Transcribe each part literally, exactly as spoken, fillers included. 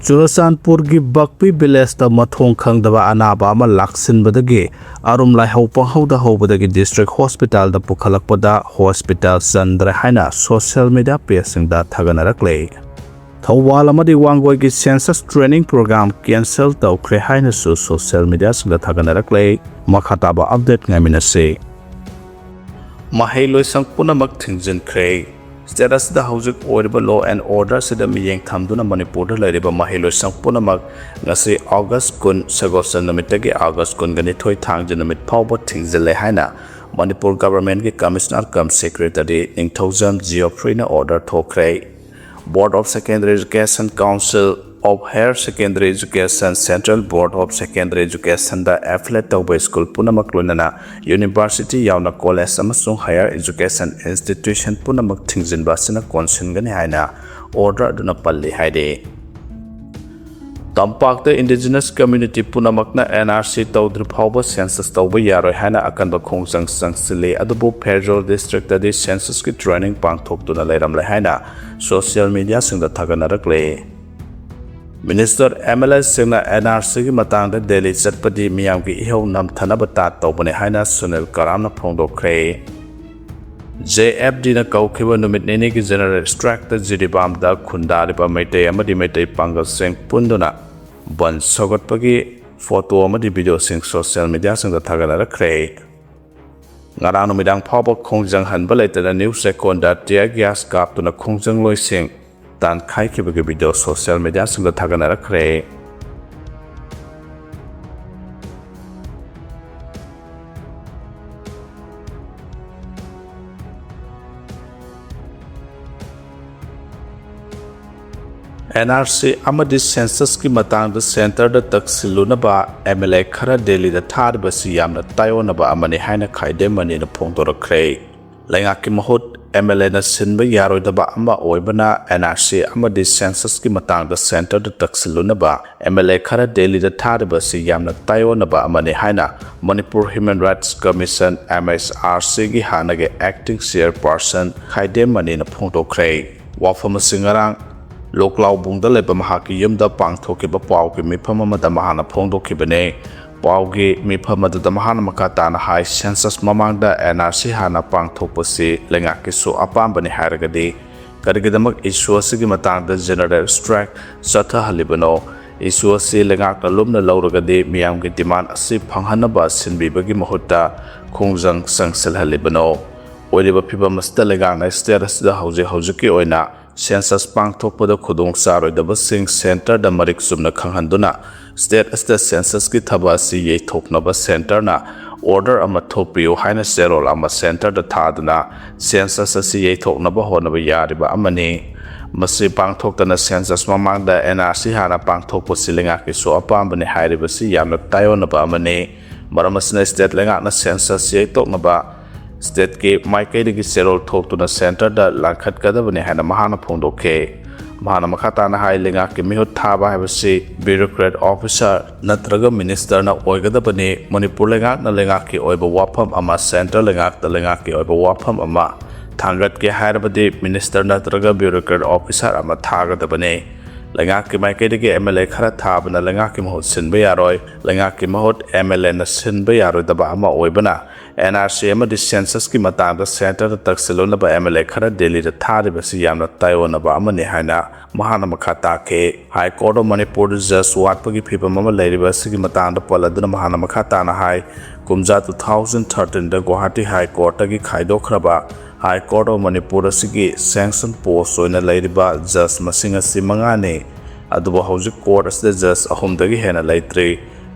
ꯆꯨꯔꯆꯥꯟꯄꯨꯔꯒꯤ ꯕꯛꯄꯤ ꯚꯤꯂꯦꯖꯇ ꯃꯊꯣꯡ ꯈꯪꯗꯕ ꯑꯅꯥꯕ ꯑꯃ ꯂꯥꯛꯁꯤꯟꯕꯗꯒꯤ ꯑꯔꯨꯝ ꯂꯥꯏꯍꯧ ꯄꯪꯍꯧꯗ ꯍꯧꯕꯗꯒꯤ ꯗꯤꯁꯇ꯭ꯔꯤꯛ ꯍꯣꯁꯄꯤꯇꯥꯜꯗ ꯄꯨꯈꯠꯂꯛꯄꯗ ꯍꯣꯁꯄꯤꯇꯥꯜ ꯆꯟꯗ꯭ꯔꯦ ꯍꯥꯏꯅ ꯁꯣꯁꯤꯌꯦꯜ ꯃꯤꯗꯤꯌꯥ ꯄꯦꯖꯁꯤꯡꯗ ꯊꯥꯒꯠꯅꯔꯛꯂꯦ꯫ ꯊꯧꯕꯥꯜ ꯑꯃꯗꯤ ꯋꯥꯡꯒꯣꯏꯒꯤ ꯁꯦꯟꯁꯁ ꯇ꯭ꯔꯦꯅꯤꯡ ꯄ꯭ꯔꯣꯒ꯭ꯔꯥꯝ ꯀꯦꯟꯁꯦꯜ ꯇꯧꯈ꯭ꯔꯦ ꯍꯥꯏꯅꯁꯨ ꯁꯣꯁꯤꯌꯦꯜ ꯃꯤꯗꯤꯌꯥꯁꯤꯡꯗ ꯊꯥꯒꯠꯅꯔꯛꯂꯦ꯫ ꯃꯈꯥ ꯇꯥꯕ ꯑꯞꯗꯦꯠ ꯉꯥꯏꯃꯤꯟꯅꯁꯤ꯫ ꯃꯍꯩ ꯂꯣꯏꯁꯪ ꯄꯨꯝꯅꯃꯛ ꯊꯤꯡꯖꯤꯟꯈ꯭ꯔꯦ꯫ ꯁ꯭ꯇꯦꯠ ꯑꯁꯤꯗ ꯍꯧꯖꯤꯛ ꯑꯣꯏꯔꯤꯕ law and order ꯑꯁꯤꯗ ꯃꯤꯠꯌꯦꯡ ꯊꯝꯗꯨꯅ ꯃꯅꯤꯄꯨꯔꯗ ꯂꯩꯔꯤꯕ ꯃꯍꯩ ꯂꯣꯏꯁꯪ ꯄꯨꯝꯅꯃꯛ ꯉꯁꯤ ꯑꯣꯒꯁ ꯀꯨꯟ ꯁꯒꯣꯜꯁꯦꯟ ꯅꯨꯃꯤꯠꯇꯒꯤ ꯑꯣꯒꯁ ꯀꯨꯟꯒ ꯅꯤꯊꯣꯏ ꯊꯥꯡꯖ ꯅꯨꯃꯤꯠ ꯐꯥꯎꯕ ꯊꯤꯡꯖꯤꯜꯂꯦ ꯍꯥꯏꯅ ꯃꯅꯤꯄꯨꯔ ꯒꯚꯔꯟꯃꯦꯟꯠꯀꯤ ꯀꯃꯤꯁꯅꯔ ꯀꯝ ꯁꯦꯀ꯭ꯔꯦꯇꯔꯤ ꯅꯤꯡꯊꯧꯖꯝ ꯖꯤꯑꯣꯐ꯭ꯔꯤꯅ order ꯊꯣꯛꯈ꯭ꯔꯦ꯫ Board of Secondary Education, Council of Higher Secondary Education, Central Board of Secondary Educationꯗ affiliate ꯇꯧꯕ ꯁ꯭ꯀꯨꯜ ꯄꯨꯝꯅꯃꯛ ꯂꯣꯏꯅꯅ ꯌꯨꯅꯤꯚꯔꯁꯤꯇꯤ ꯌꯥꯎꯅ ꯀꯣꯂꯦꯖ ꯑꯃꯁꯨꯡ higher education institution ꯄꯨꯝꯅꯃꯛ ꯊꯤꯡꯖꯤꯟꯕ ꯑꯁꯤꯅ ꯀꯣꯟꯁꯤꯟꯒꯅꯤ ꯍꯥꯏꯅ order ꯑꯗꯨꯅ ꯄꯜꯂꯤ ꯍꯥꯏꯔꯤ꯫ ꯇꯝꯄꯥꯛꯇ indigenous community ꯄꯨꯝꯅꯃꯛꯅ NRC ꯇꯧꯗ꯭ꯔꯤ ꯐꯥꯎꯕ census ꯇꯧꯕ ꯌꯥꯔꯣꯏ ꯍꯥꯏꯅ ꯑꯀꯟꯕ ꯈꯣꯡꯖꯪ ꯆꯪꯁꯤꯜꯂꯤ꯫ ꯑꯗꯨꯕꯨ ꯐꯦꯔꯖꯣꯜ ꯗꯤꯁꯇ꯭ꯔꯤꯛꯇꯗꯤ censusꯀꯤ training ꯄꯥꯡꯊꯣꯛꯇꯨꯅ ꯂꯩꯔꯝꯂꯦ ꯍꯥꯏꯅ ꯁꯣꯁꯤꯌꯦꯜ ꯃꯤꯗꯤꯌꯥꯁꯤꯡꯗ ꯊꯥꯒꯠꯅꯔꯛꯂꯦ꯫ ꯃꯤꯅꯤꯁꯇꯔ, MLAꯁꯤꯡꯅ NRCꯒꯤ ꯃꯇꯥꯡꯗ ꯗꯦꯜꯂꯤ ꯆꯠꯄꯗꯤ ꯃꯤꯌꯥꯝꯒꯤ ꯏꯍꯧ ꯅꯝꯊꯅꯕ ꯇꯥꯠ ꯇꯧꯕꯅꯤ ꯍꯥꯏꯅ ꯁꯨꯅꯤꯜ ꯀꯔꯥꯝꯅ ꯐꯣꯡꯗꯣꯛꯈ꯭ꯔꯦ꯫ JFDꯅ ꯀꯧꯈꯤꯕ ꯅꯨꯃꯤꯠ ꯅꯤꯅꯤꯒꯤ general strikeꯇ ꯖꯤꯔꯤꯕꯥꯝꯗ ꯈꯨꯟꯗꯥꯔꯤꯕ ꯃꯩꯇꯩ ꯑꯃꯗꯤ ꯃꯩꯇꯩ ꯄꯥꯡꯒꯜꯁꯤꯡ ꯄꯨꯟꯗꯨꯅ ꯕꯟ ꯁꯧꯒꯠꯄꯒꯤ ꯐꯣꯇꯣ ꯑꯃꯗꯤ ꯚꯤꯗꯤꯑꯣꯁꯤꯡ ꯁꯣꯁꯤꯌꯦꯜ ꯃꯤꯗꯤꯌꯥꯁꯤꯡꯗ ꯊꯥꯒꯠꯅꯔꯛꯈ꯭ꯔꯦ꯫ ꯉꯔꯥꯡ ꯅꯨꯃꯤꯗꯥꯡ ꯐꯥꯎꯕ ꯈꯣꯡꯖꯪ ꯍꯟꯕ ꯂꯩꯇꯅ ꯅ꯭ꯌꯨꯁ ꯑꯦꯀꯣꯟꯗ tear gas ꯀꯥꯞꯇꯨꯅ ꯈꯣꯡꯖꯪꯂꯣꯏꯁꯤꯡ ꯇꯥꯟꯈꯥꯏꯈꯤꯕꯒꯤ ꯚꯤꯗꯤꯑꯣ ꯁꯣꯁꯤꯌꯦꯜ ꯃꯤꯗꯤꯌꯥꯁꯤꯡꯗ ꯊꯥꯒꯠꯅꯔꯛꯈ꯭ꯔꯦ꯫ NRC ꯑꯃꯗꯤ censusꯀꯤ ꯃꯇꯥꯡꯗ centreꯗ ꯇꯛꯁꯤꯜꯂꯨꯅꯕ MLA ꯈꯔ ꯗꯦꯜꯂꯤꯗ ꯊꯥꯔꯤꯕꯁꯤ ꯌꯥꯝꯅ ꯇꯥꯏꯑꯣꯟꯅꯕ ꯑꯃꯅꯤ ꯍꯥꯏꯅ ꯈꯥꯏꯗꯦꯝ ꯃꯅꯤꯅ ꯐꯣꯡꯗꯣꯔꯛꯈ꯭ꯔꯦ꯫ ꯂꯩꯉꯥꯛꯀꯤ ꯃꯍꯨꯠ MLAꯅ ꯁꯤꯟꯕ ꯌꯥꯔꯣꯏꯗꯕ ꯑꯃ ꯑꯣꯏꯕꯅ NRC ꯑꯃꯗꯤ censusꯀꯤ ꯃꯇꯥꯡꯗ centreꯗ ꯇꯛꯁꯤꯜꯂꯨꯅꯕ MLA ꯈꯔ ꯗꯦꯜꯂꯤꯗ ꯊꯥꯔꯤꯕꯁꯤ ꯌꯥꯝꯅ ꯇꯥꯏꯑꯣꯟꯅꯕ ꯑꯃꯅꯤ ꯍꯥꯏꯅ Manipur Human Rights Commission, MHRCꯒꯤ ꯍꯥꯟꯅꯒꯤ acting chairperson ꯈꯥꯏꯗꯦꯝ ꯃꯅꯤꯅ ꯐꯣꯡꯗꯣꯛꯈ꯭ꯔꯦ꯫ ꯋꯥꯐꯝ ꯑꯁꯤ ꯉꯔꯥꯡ ꯂꯣꯛꯂꯥꯎꯕꯨꯡꯗ ꯂꯩꯕ ꯃꯍꯥꯛꯀꯤ ꯌꯨꯝꯗ ꯄꯥꯡꯊꯣꯛꯈꯤꯕ ꯄꯥꯎꯒꯤ ꯃꯤꯐꯝ ꯑꯃꯗ ꯃꯍꯥꯛꯅ ꯐꯣꯡꯗꯣꯛꯈꯤꯕꯅꯤ꯫ ꯄꯥꯎꯒꯤ ꯃꯤꯐꯝ ꯑꯗꯨꯗ ꯃꯍꯥꯛꯅ ꯃꯈꯥ ꯇꯥꯅ ꯍꯥꯏ, ꯁꯦꯟꯁꯁ ꯃꯃꯥꯡꯗ ꯑꯦꯟ ꯑꯥꯔ ꯁꯤ ꯍꯥꯟꯅ ꯄꯥꯡꯊꯣꯛꯄꯁꯤ ꯂꯩꯉꯥꯛꯀꯤꯁꯨ ꯑꯄꯥꯝꯕꯅꯤ ꯍꯥꯏꯔꯒꯗꯤ ꯀꯔꯤꯒꯤꯗꯃꯛ ꯏꯁꯨ ꯑꯁꯤꯒꯤ ꯃꯇꯥꯡꯗ ꯖꯦꯅꯔꯦꯜ ꯁ꯭ꯇ꯭ꯔꯥꯏꯛ ꯆꯠꯊꯍꯜꯂꯤꯕꯅꯣ? ꯏꯁꯨ ꯑꯁꯤ ꯂꯩꯉꯥꯛꯅ ꯂꯨꯝꯅ ꯂꯧꯔꯒꯗꯤ ꯃꯤꯌꯥꯝꯒꯤ ꯗꯤꯃꯥꯟ ꯑꯁꯤ ꯐꯪꯍꯟꯅꯕ ꯁꯤꯟꯕꯤꯕꯒꯤ ꯃꯍꯨꯠꯇ ꯈꯣꯡꯖꯪ ꯆꯪꯁꯤꯜꯍꯜꯂꯤꯕꯅꯣ? ꯑꯣꯏꯔꯤꯕ ꯐꯤꯕꯝ ꯑꯁꯤꯗ ꯂꯩꯉꯥꯛꯅ ꯁ꯭ꯇꯦꯠ ꯑꯁꯤꯗ ꯍꯧꯖꯤꯛ ꯍꯧꯖꯤꯛꯀꯤ ꯑꯣꯏꯅ ꯁꯦꯟꯁꯁ ꯄꯥꯡꯊꯣꯛꯄꯗ ꯈꯨꯗꯣꯡ ꯆꯥꯔꯣꯏꯗꯕꯁꯤꯡ ꯁꯦꯟꯇꯔꯗ ꯃꯔꯤꯛ ꯆꯨꯝꯅ ꯈꯪꯍꯟꯗꯨꯅ ꯁ꯭ꯇꯦꯠ ꯑꯁꯤꯗ ꯁꯦꯟꯁꯁꯀꯤ ꯊꯕꯛ ꯑꯁꯤ ꯌꯩꯊꯣꯛꯅꯕ ꯁꯦꯟꯇꯔꯅ ꯑꯣꯔꯗꯔ ꯑꯃ ꯊꯣꯛꯄꯤꯌꯨ ꯍꯥꯏꯅ ꯆꯦꯔꯣꯜ ꯑꯃ ꯁꯦꯟꯇꯔꯗ ꯊꯥꯗꯨꯅ ꯁꯦꯟꯁꯁ ꯑꯁꯤ ꯌꯩꯊꯣꯛꯅꯕ ꯍꯣꯠꯅꯕ ꯌꯥꯔꯤꯕ ꯑꯃꯅꯤ꯫ ꯃꯁꯤ ꯄꯥꯡꯊꯣꯛꯇꯅ ꯁꯦꯟꯁꯁ ꯃꯃꯥꯡꯗ ꯑꯦꯟ ꯑꯥꯔ ꯁꯤ ꯍꯥꯟꯅ ꯄꯥꯡꯊꯣꯛꯄꯁꯤ ꯂꯩꯉꯥꯛꯀꯤꯁꯨ ꯑꯄꯥꯝꯕꯅꯤ ꯍꯥꯏꯔꯤꯕꯁꯤ ꯌꯥꯝꯅ ꯇꯥꯏꯑꯣꯟꯅꯕ ꯑꯃꯅꯤ꯫ ꯃꯔꯝ ꯑꯁꯤꯅ ꯁ꯭ꯇꯦꯠ ꯂꯩꯉꯥꯛꯅ ꯁꯦꯟꯁꯁ ꯌꯩꯊꯣꯛꯅꯕ ꯁ꯭ꯇꯦꯠꯀꯤ ꯃꯥꯏꯀꯩꯗꯒꯤ ꯆꯦꯔꯣꯜ ꯊꯣꯛꯇꯨꯅ ꯁꯦꯟꯇꯔꯗ ꯂꯥꯡꯈꯠꯀꯗꯕꯅꯤ ꯍꯥꯏꯅ ꯃꯍꯥꯛꯅ ꯐꯣꯡꯗꯣꯛꯈꯤ꯫ ꯃꯍꯥꯛꯅ ꯃꯈꯥ ꯇꯥꯅ ꯍꯥꯏ, ꯂꯩꯉꯥꯛꯀꯤ ꯃꯤꯍꯨꯠ ꯊꯥꯕ ꯍꯥꯏꯕꯁꯤ ꯕ꯭ꯌꯨꯔꯣꯀ꯭ꯔꯦꯠ ꯑꯣꯐꯤꯁꯥꯔ ꯅꯠꯇ꯭ꯔꯒ ꯃꯤꯅꯤꯁꯇꯔꯅ ꯑꯣꯏꯒꯗꯕꯅꯤ꯫ ꯃꯅꯤꯄꯨꯔ ꯂꯩꯉꯥꯛꯅ ꯂꯩꯉꯥꯛꯀꯤ ꯑꯣꯏꯕ ꯋꯥꯐꯝ ꯑꯃ, ꯁꯦꯟꯇꯔ ꯂꯩꯉꯥꯛꯇ ꯂꯩꯉꯥꯛꯀꯤ ꯑꯣꯏꯕ ꯋꯥꯐꯝ ꯑꯃ ꯊꯥꯡꯒꯠꯀꯦ ꯍꯥꯏꯔꯕꯗꯤ ꯃꯤꯅꯤꯁꯇꯔ ꯅꯠꯇ꯭ꯔꯒ ꯕ꯭ꯌꯨꯔꯣꯀ꯭ꯔꯦꯠ ꯑꯣꯐꯤꯁꯥꯔ ꯑꯃ ꯊꯥꯒꯗꯕꯅꯤ꯫ ꯂꯩꯉꯥꯛꯀꯤ ꯃꯥꯏꯀꯩꯗꯒꯤ ꯑꯦꯝ ꯑꯦꯜ ꯑꯦ ꯈꯔ ꯊꯥꯕꯅ ꯂꯩꯉꯥꯛꯀꯤ ꯃꯍꯨꯠ ꯁꯤꯟꯕ ꯌꯥꯔꯣꯏ꯫ ꯂꯩꯉꯥꯛꯀꯤ ꯃꯍꯨꯠ ꯑꯦꯝ ꯑꯦꯜ ꯑꯦꯅ ꯁꯤꯟꯕ ꯌꯥꯔꯣꯏꯗꯕ ꯑꯃ ꯑꯣꯏꯕꯅ ꯑꯦꯟ ꯑꯥꯔ ꯁꯤ ꯑꯃꯗꯤ ꯁꯦꯟꯁꯁꯀꯤ ꯃꯇꯥꯡꯗ ꯁꯦꯟꯇꯔꯗ ꯇꯛꯁꯤꯜꯂꯨꯅꯕ ꯑꯦꯝ ꯑꯦꯜ ꯑꯦ ꯈꯔ ꯗꯦꯜꯂꯤꯗ ꯊꯥꯔꯤꯕꯁꯤ ꯌꯥꯝꯅ ꯇꯥꯏꯑꯣꯟꯅꯕ ꯑꯃꯅꯤ ꯍꯥꯏꯅ ꯃꯍꯥꯛꯅ ꯃꯈꯥ ꯇꯥꯈꯤ꯫ ꯍꯥꯏ ꯀꯣꯔꯠ ꯑꯣꯐ ꯃꯅꯤꯄꯨꯔꯗ ꯖꯖ ꯋꯥꯠꯄꯒꯤ ꯐꯤꯕꯝ ꯑꯃ ꯂꯩꯔꯤꯕ ꯑꯁꯤꯒꯤ ꯃꯇꯥꯡꯗ ꯄꯜꯂꯗꯨꯅ ꯃꯍꯥꯛꯅ ꯃꯈꯥ ꯇꯥꯅ ꯍꯥꯏ, ꯀꯨꯝꯖꯥ ꯇꯨ ꯊꯥꯎꯖꯟ ꯊꯥꯔꯇꯤꯟꯗ ꯒꯨꯋꯥꯍꯥꯇꯤ ꯍꯥꯏ ꯀꯣꯔꯠꯇꯒꯤ ꯈꯥꯏꯗꯣꯛꯈ꯭ꯔꯕ ꯍꯥꯏ ꯀꯣꯔꯠ ꯑꯣꯐ ꯃꯅꯤꯄꯨꯔ ꯑꯁꯤꯒꯤ ꯁꯦꯡꯁꯟ ꯄꯣꯁ ꯑꯣꯏꯅ ꯂꯩꯔꯤꯕ ꯖꯖ ꯃꯁꯤꯡ ꯑꯁꯤ ꯃꯉꯥꯅꯤ꯫ ꯑꯗꯨꯕꯨ ꯍꯧꯖꯤꯛ ꯀꯣꯔꯠ ꯑꯁꯤꯗ ꯖꯖ ꯑꯍꯨꯝꯗꯒꯤ ꯍꯦꯟꯅ ꯂꯩꯇ꯭ꯔꯤ꯫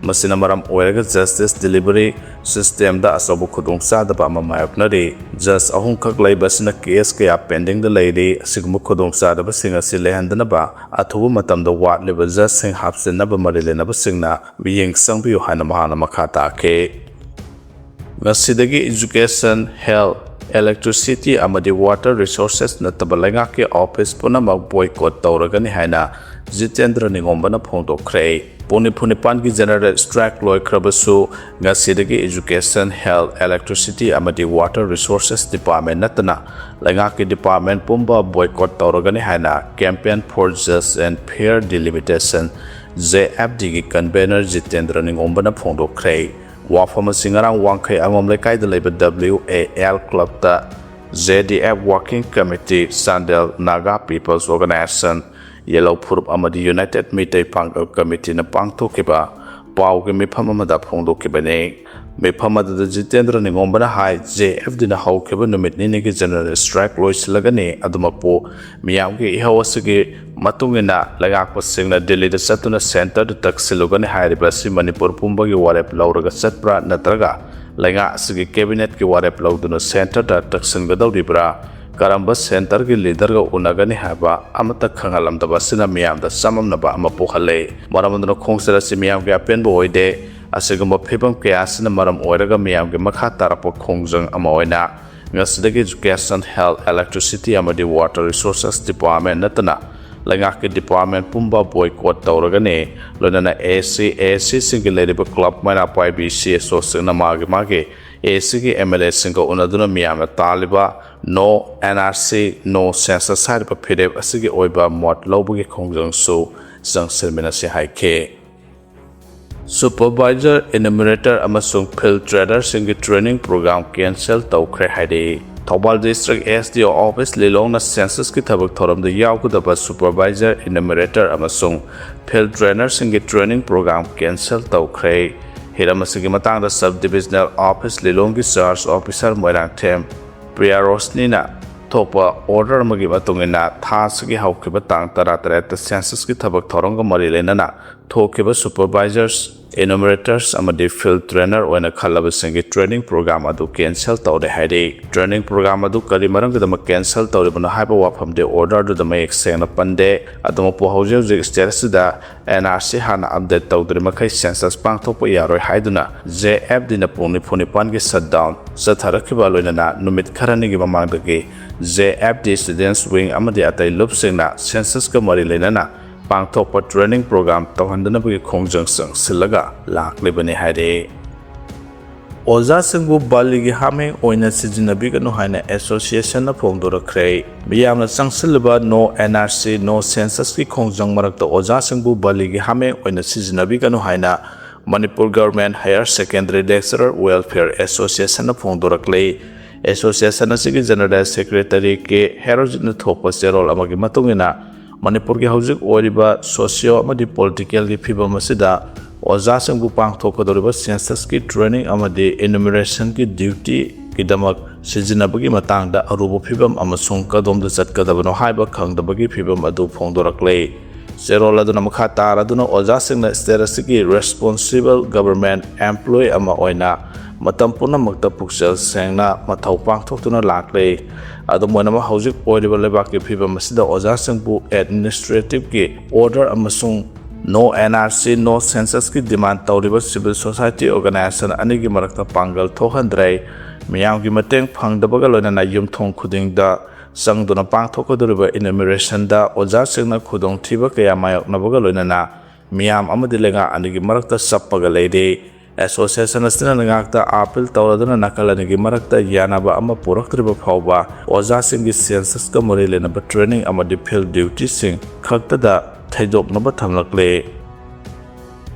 ꯃꯁꯤꯅ ꯃꯔꯝ ꯑꯣꯏꯔꯒ ꯖꯁꯇꯤꯁ ꯗꯤꯂꯤꯚꯔꯤ ꯁꯤꯁꯇꯦꯝꯗ ꯑꯆꯧꯕ ꯈꯨꯗꯣꯡꯆꯥꯗꯕ ꯑꯃ ꯃꯥꯌꯣꯛꯅꯔꯤ꯫ ꯖꯁ ꯑꯍꯨꯝꯈꯛ ꯂꯩꯕ ꯑꯁꯤꯅ ꯀꯦꯁ ꯀꯌꯥ ꯄꯦꯟꯗꯤꯡꯗ ꯂꯩꯔꯤ꯫ ꯑꯁꯤꯒꯨꯝꯕ ꯈꯨꯗꯣꯡꯆꯥꯗꯕꯁꯤꯡ ꯑꯁꯤ ꯂꯩꯍꯟꯗꯅꯕ ꯑꯊꯨꯕ ꯃꯇꯝꯗ ꯋꯥꯠꯂꯤꯕ ꯖꯁꯁꯤꯡ ꯍꯥꯞꯆꯤꯟꯅꯕ ꯃꯔꯤ ꯂꯩꯅꯕꯁꯤꯡꯅ ꯃꯤꯠꯌꯦꯡ ꯆꯪꯕꯤꯌꯨ ꯍꯥꯏꯅ ꯃꯍꯥꯛꯅ ꯃꯈꯥ ꯇꯥꯈꯤ꯫ ꯉꯁꯤꯗꯒꯤ ꯏꯖꯨꯀꯦꯁꯟ, ꯍꯦꯜꯊ, Electricity ꯑꯃꯗꯤ Water Resources ꯅꯠꯇꯕ ꯂꯩꯉꯥꯛꯀꯤ office ꯄꯨꯝꯅꯃꯛ boycott ꯇꯧꯔꯒꯅꯤ ꯍꯥꯏꯅ ꯖꯤꯇꯦꯟꯗ꯭ꯔ ꯅꯤꯉꯣꯝꯕꯅ ꯐꯣꯡꯗꯣꯛꯈ꯭ꯔꯦ꯫ ꯄꯨꯡ ꯅꯤꯐꯨ ꯅꯤꯄꯥꯟꯒꯤ general strike ꯂꯣꯏꯈ꯭ꯔꯕꯁꯨ, ꯉꯁꯤꯗꯒꯤ Education, Health, Electricity ꯑꯃꯗꯤ Water Resources Department ꯅꯠꯇꯅ ꯂꯩꯉꯥꯛꯀꯤ department ꯄꯨꯝꯕ boycott ꯇꯧꯔꯒꯅꯤ ꯍꯥꯏꯅ Campaign for Just and Fair Delimitation, J F D ꯒꯤ convener ꯖꯤꯇꯦꯟꯗ꯭ꯔ ꯅꯤꯉꯣꯝꯕꯅ ꯐꯣꯡꯗꯣꯛꯈ꯭ꯔꯦ꯫ ꯋꯥꯐꯝ ꯑꯁꯤ ꯉꯔꯥꯡ ꯋꯥꯡꯈꯩ ꯑꯉꯣꯝ ꯂꯩꯀꯥꯏꯗ ꯂꯩꯕ W A L clubꯇ J D F Working Committee, Chandel Naga People's Organization, ꯌꯦꯜꯂꯧ ꯐꯨꯔꯨꯞ ꯑꯃꯗꯤ United ꯃꯤꯇꯩ ꯄꯥꯡꯒꯜ ꯀꯃꯤꯇꯤꯅ ꯄꯥꯡꯊꯣꯛꯈꯤꯕ ꯄꯥꯎꯒꯤ ꯃꯤꯐꯝ ꯑꯃꯗ ꯐꯣꯡꯗꯣꯛꯈꯤꯕꯅꯤ꯫ ꯃꯤꯐꯝ ꯑꯗꯨꯗ ꯖꯤꯇꯦꯟꯗ꯭ꯔ ꯅꯤꯉꯣꯝꯕꯅ ꯍꯥꯏ, J F D ꯅ ꯍꯧꯈꯤꯕ ꯅꯨꯃꯤꯠ ꯅꯤꯅꯤꯒꯤ general strike ꯂꯣꯏꯁꯤꯜꯂꯒꯅꯤ, ꯑꯗꯨꯃꯛꯄꯨ ꯃꯤꯌꯥꯝꯒꯤ ꯏꯍꯧ ꯑꯁꯤꯒꯤ ꯃꯇꯨꯡ ꯏꯟꯅ ꯂꯩꯉꯥꯛꯄꯁꯤꯡꯅ ꯗꯤꯜꯂꯤꯗ ꯆꯠꯇꯨꯅ centreꯗ ꯇꯛꯁꯤꯜꯂꯨꯒꯅꯤ ꯍꯥꯏꯔꯤꯕ ꯑꯁꯤ ꯃꯅꯤꯄꯨꯔ ꯄꯨꯝꯕꯒꯤ ꯋꯥꯔꯦꯞ ꯂꯧꯔꯒ ꯆꯠꯄ꯭ꯔꯥ, ꯅꯠꯇ꯭ꯔꯒ ꯂꯩꯉꯥꯛ ꯑꯁꯤꯒꯤ cabinetꯀꯤ ꯋꯥꯔꯦꯞ ꯂꯧꯗꯨꯅ centreꯗ ꯇꯛꯁꯤꯟꯒꯗꯧꯔꯤꯕ꯭ꯔꯥ? ꯀꯔꯝꯕ centreꯒꯤ leaderꯒ ꯎꯅꯒꯅꯤ ꯍꯥꯏꯕ ꯑꯃꯠꯇ ꯈꯪꯍꯜꯂꯝꯗꯕ ꯑꯁꯤꯅ ꯃꯤꯌꯥꯝꯗ ꯆꯃꯝꯅꯕ ꯑꯃ ꯄꯣꯛꯍꯜꯂꯦ꯫ ꯃꯔꯝ ꯑꯗꯨꯅ ꯈꯣꯡꯆꯠ ꯑꯁꯤ ꯃꯤꯌꯥꯝꯒꯤ ꯑꯄꯦꯟꯕ ꯑꯣꯏꯗꯦ꯫ ꯑꯁꯤꯒꯨꯝꯕ ꯐꯤꯕꯝ ꯀꯌꯥ ꯑꯁꯤꯅ ꯃꯔꯝ ꯑꯣꯏꯔꯒ ꯃꯤꯌꯥꯝꯒꯤ ꯃꯈꯥ ꯇꯥꯔꯛꯄ ꯈꯣꯡꯖꯪ ꯑꯃ ꯑꯣꯏꯅ ꯉꯁꯤꯗꯒꯤ Education, Health, Electricity ꯑꯃꯗꯤ Water Resources Department ꯅꯠꯇꯅ ꯂꯩꯉꯥꯛꯀꯤ department ꯄꯨꯝꯕ boycott ꯇꯧꯔꯒꯅꯤ꯫ ꯂꯣꯏꯅꯅ A C, A C ꯁꯤꯡꯒꯤ ꯂꯩꯔꯤꯕ club ꯃꯩꯔꯥ ꯄꯥꯏꯕꯤ C S O ꯁꯤꯡꯅ ꯃꯥꯒꯤ ꯃꯥꯒꯤ A C ꯒꯤ M L A ꯁꯤꯡꯒ ꯎꯅꯗꯨꯅ ꯃꯤꯌꯥꯝꯅ ꯇꯥꯜꯂꯤꯕ No N R C, No Census ꯍꯥꯏꯔꯤꯕ ꯐꯤꯔꯦꯞ ꯑꯁꯤꯒꯤ ꯑꯣꯏꯕ ꯃꯣꯠ ꯂꯧꯕꯒꯤ ꯈꯣꯡꯖꯪꯁꯨ ꯆꯪꯁꯤꯟꯃꯤꯟꯅꯁꯤ ꯍꯥꯏꯈꯤ꯫ Supervisor, Enumerator ꯑꯃꯁꯨꯡ Field Traderꯁꯤꯡꯒꯤ training program cancel ꯇꯧꯈ꯭ꯔꯦ ꯍꯥꯏꯔꯤ꯫ Thoubal District S D O Office ꯂꯤꯂꯣꯡꯅ censusꯀꯤ ꯊꯕꯛ ꯊꯧꯔꯝꯗ ꯌꯥꯎꯒꯗꯕ Supervisor, Enumerator ꯑꯃꯁꯨꯡ Field Trainerꯁꯤꯡꯒꯤ training program cancel ꯇꯧꯈ꯭ꯔꯦ꯫ ꯍꯤꯔꯝ ꯑꯁꯤꯒꯤ ꯃꯇꯥꯡꯗ Sub Divisional Office ꯂꯤꯂꯣꯡꯒꯤ Charge Officer Moirangthem Priya ꯔꯣꯁꯅꯤꯅ ꯊꯣꯛꯄ order ꯑꯃꯒꯤ ꯃꯇꯨꯡ ꯏꯟꯅ ꯊꯥ ꯑꯁꯤꯒꯤ ꯍꯧꯈꯤꯕ ꯇꯥꯡ ꯇꯔꯥꯇꯔꯦꯠꯇ censusꯀꯤ ꯊꯕꯛ ꯊꯧꯔꯝꯒ ꯃꯔꯤ ꯂꯩꯅꯅ ꯊꯣꯛꯈꯤꯕ Supervisors, enumerators ꯑꯃꯗꯤ field trainer ꯑꯣꯏꯅ ꯈꯜꯂꯕꯁꯤꯡꯒꯤ training program ꯑꯗꯨ cancel ꯇꯧꯔꯦ ꯍꯥꯏꯔꯤ꯫ Training program ꯑꯗꯨ ꯀꯔꯤ ꯃꯔꯝꯒꯤꯗꯃꯛ cancel ꯇꯧꯔꯤꯕꯅꯣ ꯍꯥꯏꯕ ꯋꯥꯐꯝꯗꯤ order ꯑꯗꯨꯗ ꯃꯌꯦꯛ ꯁꯦꯡꯅ ꯄꯟꯗꯦ꯫ ꯑꯗꯨꯃꯛꯄꯨ ꯍꯧꯖꯤꯛ ꯍꯧꯖꯤꯛ state ꯑꯁꯤꯗ N R C ꯍꯥꯟꯅ update ꯇꯧꯗ꯭ꯔꯤ ꯃꯈꯩ census ꯄꯥꯡꯊꯣꯛꯄ ꯌꯥꯔꯣꯏ ꯍꯥꯏꯗꯨꯅ J F D ꯅ ꯄꯨꯡ ꯅꯤꯐꯨ ꯅꯤꯄꯥꯟꯒꯤ shutdown ꯆꯠꯊꯔꯛꯈꯤꯕ ꯂꯣꯏꯅꯅ ꯅꯨꯃꯤꯠ ꯈꯔꯅꯤꯒꯤ ꯃꯃꯥꯡꯗꯒꯤ J F D students wing ꯑꯃꯗꯤ ꯑꯇꯩ ꯂꯨꯞꯁꯤꯡꯅ census ꯀ ꯃꯔꯤ ꯂꯩꯅꯅ ꯄꯥꯡꯊꯣꯛꯄ training program ꯇꯧꯍꯟꯗꯅꯕꯒꯤ ꯈꯣꯡꯖꯪ ꯆꯪꯁꯤꯜꯂꯒ ꯂꯥꯛꯂꯤꯕꯅꯤ ꯍꯥꯏꯔꯤ꯫ ꯑꯣꯖꯥꯁꯤꯡꯕꯨ ꯕꯥꯂꯤꯒꯤ ꯍꯥꯃꯦꯡ ꯑꯣꯏꯅ ꯁꯤꯖꯤꯟꯅꯕꯤꯒꯅꯨ ꯍꯥꯏꯅ association ꯅ ꯐꯣꯡꯗꯣꯔꯛꯈ꯭ꯔꯦ꯫ ꯃꯤꯌꯥꯝꯅ ꯆꯪꯁꯤꯜꯂꯤꯕ No N R C, No Census ꯀꯤ ꯈꯣꯡꯖꯪ ꯃꯔꯛꯇ ꯑꯣꯖꯥꯁꯤꯡꯕꯨ ꯕꯥꯂꯤꯒꯤ ꯍꯥꯃꯦꯡ ꯑꯣꯏꯅ ꯁꯤꯖꯤꯟꯅꯕꯤꯒꯅꯨ ꯍꯥꯏꯅ Manipur Government Higher Secondary Lecturer Welfare Association ꯅ ꯐꯣꯡꯗꯣꯔꯛꯂꯤ꯫ Association ꯑꯁꯤꯒꯤ General Secretary ꯀꯦ ꯍꯦꯔꯣꯖꯤꯠꯅ ꯊꯣꯛꯄ ꯆꯦꯔꯣꯜ ꯑꯃꯒꯤ ꯃꯇꯨꯡ ꯏꯟꯅ, ꯃꯅꯤꯄꯨꯔꯒꯤ ꯍꯧꯖꯤꯛ ꯑꯣꯏꯔꯤꯕ socio ꯑꯃꯗꯤ political ꯒꯤ ꯐꯤꯕꯝ ꯑꯁꯤꯗ ꯑꯣꯖꯥꯁꯤꯡꯕꯨ ꯄꯥꯡꯊꯣꯛꯀꯗꯧꯔꯤꯕ census ꯀꯤ training ꯑꯃꯗꯤ enumeration ꯒꯤ duty ꯒꯤꯗꯃꯛ ꯁꯤꯖꯤꯟꯅꯕꯒꯤ ꯃꯇꯥꯡꯗ ꯑꯔꯨꯕ ꯐꯤꯕꯝ ꯑꯃꯁꯨꯡ ꯀꯗꯣꯝꯗ ꯆꯠꯀꯗꯕꯅꯣ ꯍꯥꯏꯕ ꯈꯪꯗꯕꯒꯤ ꯐꯤꯕꯝ ꯑꯗꯨ ꯐꯣꯡꯗꯣꯔꯛꯂꯦ꯫ ꯆꯦꯔꯣꯜ ꯑꯗꯨꯅ ꯃꯈꯥ ꯇꯥꯔꯗꯨꯅ ꯑꯣꯖꯥꯁꯤꯡꯅ state ꯑꯁꯤꯒꯤ responsible government employee ꯑꯃ ꯑꯣꯏꯅ ꯃꯇꯝ ꯄꯨꯝꯅꯃꯛꯇ ꯄꯨꯛꯆꯦꯜ ꯁꯦꯡꯅ ꯃꯊꯧ ꯄꯥꯡꯊꯣꯛꯇꯨꯅ ꯂꯥꯛꯂꯦ꯫ ꯑꯗꯨꯝ ꯑꯣꯏꯅꯃꯛ, ꯍꯧꯖꯤꯛ ꯑꯣꯏꯔꯤꯕ ꯂꯩꯕꯥꯛꯀꯤ ꯐꯤꯕꯝ ꯑꯁꯤꯗ ꯑꯣꯖꯥꯁꯤꯡꯕꯨ administrative ꯀꯤ order ꯑꯃꯁꯨꯡ No N R C, No Census ꯀꯤ demand ꯇꯧꯔꯤꯕ civil society organization ꯑꯅꯤꯒꯤ ꯃꯔꯛꯇ ꯄꯥꯡꯒꯜ ꯊꯣꯛꯍꯟꯗ꯭ꯔꯦ꯫ ꯃꯤꯌꯥꯝꯒꯤ ꯃꯇꯦꯡ ꯐꯪꯗꯕꯒ ꯂꯣꯏꯅꯅ ꯌꯨꯝꯊꯣꯡ ꯈꯨꯗꯤꯡꯗ ꯆꯪꯗꯨꯅ ꯄꯥꯡꯊꯣꯛꯀꯗꯧꯔꯤꯕ enumeration ꯗ ꯑꯣꯖꯥꯁꯤꯡꯅ ꯈꯨꯗꯣꯡꯊꯤꯕ ꯀꯌꯥ ꯃꯥꯌꯣꯛꯅꯕꯒ ꯂꯣꯏꯅꯅ ꯃꯤꯌꯥꯝ ꯑꯃꯗꯤ ꯂꯩꯉꯥꯛ ꯑꯅꯤꯒꯤ ꯃꯔꯛꯇ ꯆꯞꯄꯒ ꯂꯩꯔꯤ꯫ Association ꯑꯁꯤꯅ ꯂꯩꯉꯥꯛꯇ appeal ꯇꯧꯔꯗꯨꯅ ꯅꯥꯀꯜ ꯑꯅꯤꯒꯤ ꯃꯔꯛꯇ ꯌꯥꯅꯕ ꯑꯃ ꯄꯨꯔꯛꯇ꯭ꯔꯤꯕ ꯐꯥꯎꯕ ꯑꯣꯖꯥꯁꯤꯡꯒꯤ census ꯀ ꯃꯔꯤ ꯂꯩꯅꯕ training ꯑꯃꯗꯤ field duty ꯁꯤꯡ ꯈꯛꯇꯗ ꯊꯩꯗꯣꯛꯅꯕ ꯊꯝꯂꯛꯂꯦ꯫